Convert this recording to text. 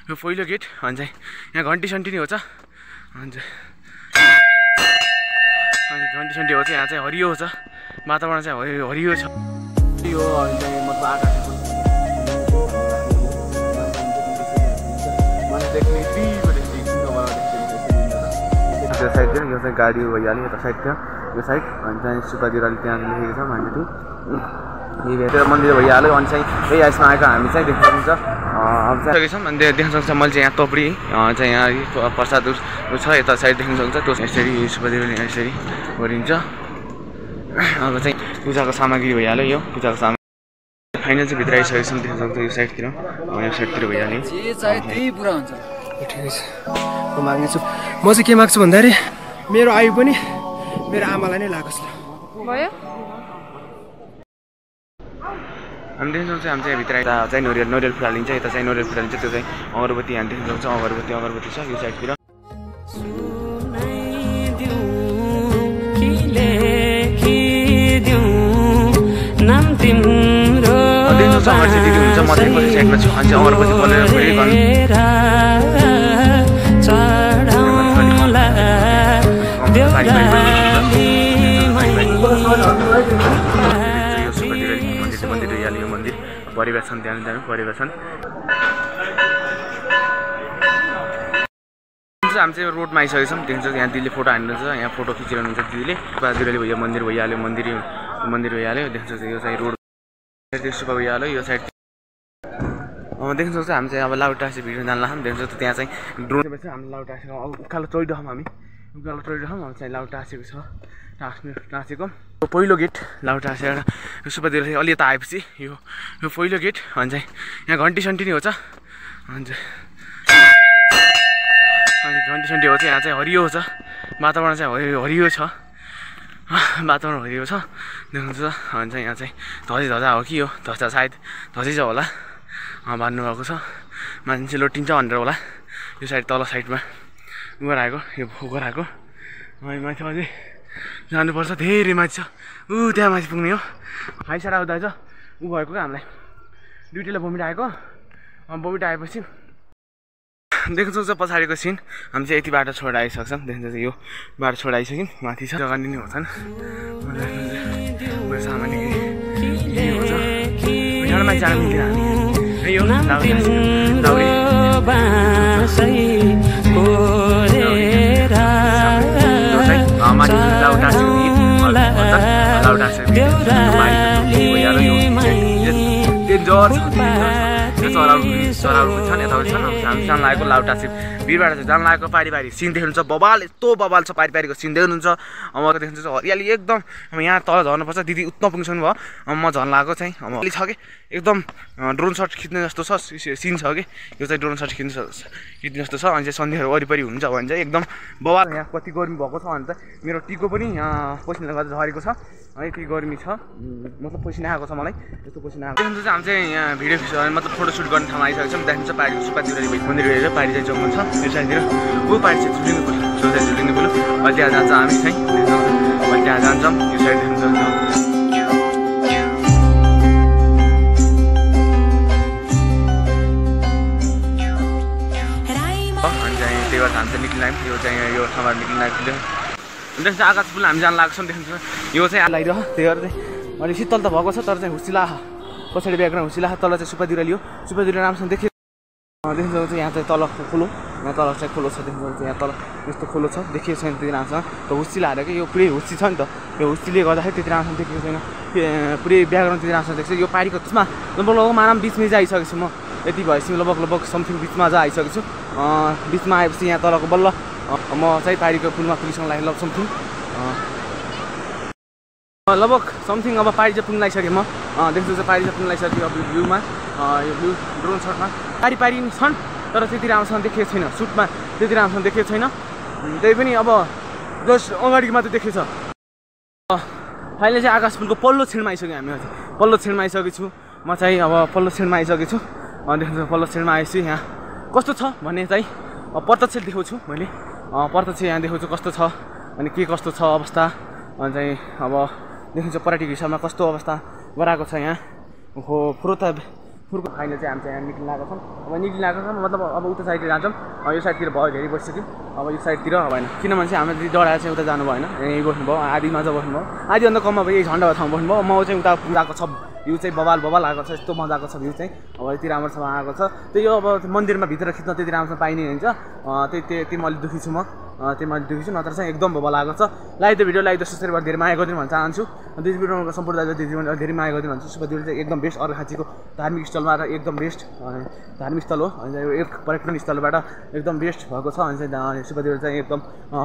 यो पहिलो गेट अनि चाहिँ यहाँ घन्टी सन्टी नै हो छ अनि घन्टी सन्टी हो चाहिँ यहाँ चाहिँ हरियो छ वातावरण चाहिँ हरियो छ यो अनि चाहिँ मतलब आकाश त्यो साइड थियो यो चाहिँ गाडी भइहाल्यो यता साइड थियो यो साइड अनि चाहिँ सुपादिराले त्यहाँ लेखेको छ मान्छे यही मन्दिर भइहाल्यो अनि चाहिँ यही यसमा आएको हामी चाहिँ देख्न सक्छ अब चाहिँ छौँ अनि देख्न सक्छ मैले चाहिँ यहाँ टोपडी चाहिँ यहाँ प्रसाद छ यता साइड देख्न सक्छ त्यो यसरी सुपादिराले यसरी गरिन्छ अब चाहिँ पूजाको सामग्री भइहाल्यो यो पूजाको सामग्री फाइनल चाहिँ भित्र आइसकेको छ देख्न सक्छ यो साइडतिर यो साइडतिर भइहाल्यो त्यही पुरा हुन्छ ठिकै छ म माग्नेछु म चाहिँ के माग्छु भन्दाखेरि मेरो आयु पनि मेरो आमालाई नै लागोस् ल भयो हामी देख्न सक्छौँ हामी चाहिँ भित्र यता चाहिँ नरियल फुल हालिन्छ यता चाहिँ नरियल फुल हालिन्छ त्यो चाहिँ अगरबत्ती हामी देख्न सक्छौँ अगरबत्ती छ यो साइडतिर दिदी हुन्छ म चाहिँ पछि साइडमा छु अनि चाहिँ अगरबत्ती बोलेर फेरि मन्दिर यो मन्दिर परिवार छन् त्यहाँ परिवार छन् हामी चाहिँ रोडमा आइसकेको छौँ देख्छ यहाँ दिदीले फोटो हान्नुहुन्छ यहाँ फोटो खिचिरहनुहुन्छ दिदीले दिदीले भयो मन्दिर भइहाल्यो मन्दिर भइहाल्यो देख्छ यो चाहिँ रोड सुपा भइहाल्यो यो साइड देख्न सक्छ हामी चाहिँ अब लाउटासी भिडियो जान लाग्छौँ देख्न सक्छ त्यहाँ चाहिँ ड्रोन हामी लाउटासीको अब उकालो चढिरहौँ हामी चाहिँ लाउटासीको छ टाँसेको पहिलो गेट लाउटासी सुपातिर अलि यता आएपछि यो पहिलो गेट अनि चाहिँ यहाँ घन्टी सन्टी नै हो छ अनि घन्टी सन्टी हो चाहिँ यहाँ चाहिँ हरियो छ वातावरण चाहिँ हरियो छ देख्नुहुन्छ अनि चाहिँ यहाँ चाहिँ धजा हो कि यो धजा सायद धजै छ होला भन्नुभएको छ मान्छे लोटिन्छ भनेर होला यो साइड तल साइडमा गराएको यो गराएको अनि माथि अझै जानुपर्छ धेरै माथि छ त्यहाँ माथि पुग्ने हो खाइसार आउँदा छ भएको क्या हामीलाई ड्युटीलाई भोमिट आएको भोमिट आएपछि देख्न सक्छ पछाडिको सिन हामी चाहिँ यति बाटो छोडेर आइसक्छौँ देख्न सक्छ यो बाटो छोडेर आइसक्यौँ माथि छ जग्गा नै होछन् सामान्य जानु मिल्दैन हामी यो चराहरू छन् यताउति छन् हामी जान लागेको लाउटासी भिरबाट चाहिँ जान लागेको पारिवारिक सिन देख्नुहुन्छ बबाल यस्तो बबाल छ पारिवारिकको सिन देख्नुहुन्छ अब देख्नुहुन्छ हरियाली एकदम अब यहाँ तल झर्नुपर्छ दिदी उत्न पुग्छन् भयो म झर्न लागेको चाहिँ अब अलि छ कि एकदम ड्रोन सट खिच्ने जस्तो छ सिन छ कि यो चाहिँ ड्रोन सट खिच्ने जस्तो छ अनि चाहिँ सन्ध्याहरू वरिपरि हुन्छ भने चाहिँ एकदम बबाल यहाँ कति गर्मी भएको छ भने चाहिँ मेरो टिको पनि पसिनाले गर्दा झरेको छ यति गर्मी छ मतलब पसिना आएको छ मलाई यस्तो पसिना आएको देख्नुहुन्छ हामी चाहिँ यहाँ भिडियो मतलब फोटोसुट गर्ने ठाउँमा आइसकेको छौँ देख्नुहुन्छ पारी सुपातिर मन्दिर हेरेर पारी चाहिँ जङ्गल छ यो साइडतिर पारी चाहिँ झुलिनु पर्छ त्यो चाहिँ झुलिनु पर्यो अहिले त्यहाँ जान्छ हामी चाहिँ अहिले त्यहाँ जान्छौँ यो साइड देख्नु सक्छौँ अनि चाहिँ त्यही भएर हामी चाहिँ निक्लिन आयौँ यो चाहिँ यो ठाउँबाट निक्लिन आइपुग्यो देख्छ आकाश फुल हामी जान लागेको छौँ देख्नुहुन्छ यो चाहिँ आइरह त्यही भएर चाहिँ अलिक शीतल त भएको छ तर चाहिँ हुसिला पछाडि ब्याकग्राउन्ड हुसिला तल चाहिँ सुपादिरा लियो सुपादिरा राम्रोसँग देख्छ यहाँ चाहिँ तल खोलो यहाँ तल चाहिँ खोलो छ देख्नुहुन्छ यहाँ तल यस्तो खोलो छ देखिएको छैन त्यति राम्रोसँग त हुस्सिला हालेको यो पुरै हुस्सी छ नि त यो हुस्सीले गर्दाखेरि त्यति राम्रोसँग देखेको छैन पुरै ब्याकग्राउन्ड त्यति राम्रोसँग देख्छ यो पारीको त्यसमा लगभग माराम बिचमै चाहिँ आइसकेको छु म यति भएपछि लगभग समथिङ बिचमा चाहिँ आइसकेको छु बिचमा आएपछि यहाँ तलको बल्ल म चाहिँ पारीको पुलमा पुगिसक्नु लागि लगभग समथिङ अब पारी चाहिँ पुग्न लागिसकेँ म देख्छु चाहिँ पारी चाहिँ पुग्न लागिसक्यो अब भ्यूमा यो भ्यू ड्रोन सटमा पारी छन् तर त्यति राम्रोसँग देखिएको छैन सुटमा त्यति राम्रोसँग देखिएको छैन त्यही पनि अब जस्ट अगाडिको मात्रै देखेछ। अहिले चाहिँ आकाश पुलको पल्लो छेडमा आइसक्यो हामी। पल्लो छेडमा आइसकेको छु म चाहिँ। अब पल्लो छेडमा आइसकेको छु। देख्नु पल्लो छेडमा आएपछि यहाँ कस्तो छ भन्ने चाहिँ प्रत्यक्ष देखाउँछु मैले। प्रत्यक्ष यहाँ देखाउँछु कस्तो छ अनि के कस्तो छ अवस्था। अनि चाहिँ अब देखिन्छ पर्यटक हिसाबमा कस्तो अवस्था गराएको छ यहाँ। हो फुर्को फाइनल चाहिँ हामी चाहिँ यहाँ निक्लिन लागेको छौँ। अब निक्लिन लागेको छौँ मतलब अब उता साइडतिर जान्छौँ। यो साइडतिर भयो धेरै बसिसक्यौँ। अब यो साइडतिर भएन किनभने चाहिँ हामीले डराएर चाहिँ उता जानु भएन। यहीँ बस्नुभयो आधीमा चाहिँ बस्नुभयो। आधीभन्दा कममा अब यही झन्डा ठाउँमा बस्नुभयो। म चाहिँ उता गएको छ भ्यू चाहिँ बबाल आएको छ। यस्तो मजाको छ भ्यू चाहिँ। अब यति राम्रोसँग आएको छ। त्यही अब मन्दिरमा भित्र खिच्न त्यति राम्रोसँग पाइने हुन्छ। त्यही मैले दुखी छु म। त्यही मैले दुखी छु नत्र चाहिँ एकदम बबाल आएको छ। Like the video like the subscribe धेरै माया गरिदिनु भन्न चाहन्छु। दिस भिडियोमा सम्पूर्ण दाजु दिदीबहिनी धेरै माया गरिदिनु भन्छ। सुब्बा चाहिँ एकदम बेस्ट अर्घाखाँचीको धार्मिक स्थलमा र एकदम बेस्ट धार्मिक स्थल हो। अनि एक पर्यटन स्थलबाट एकदम बेस्ट भएको छ। अनि चाहिँ सुब्बा चाहिँ एकदम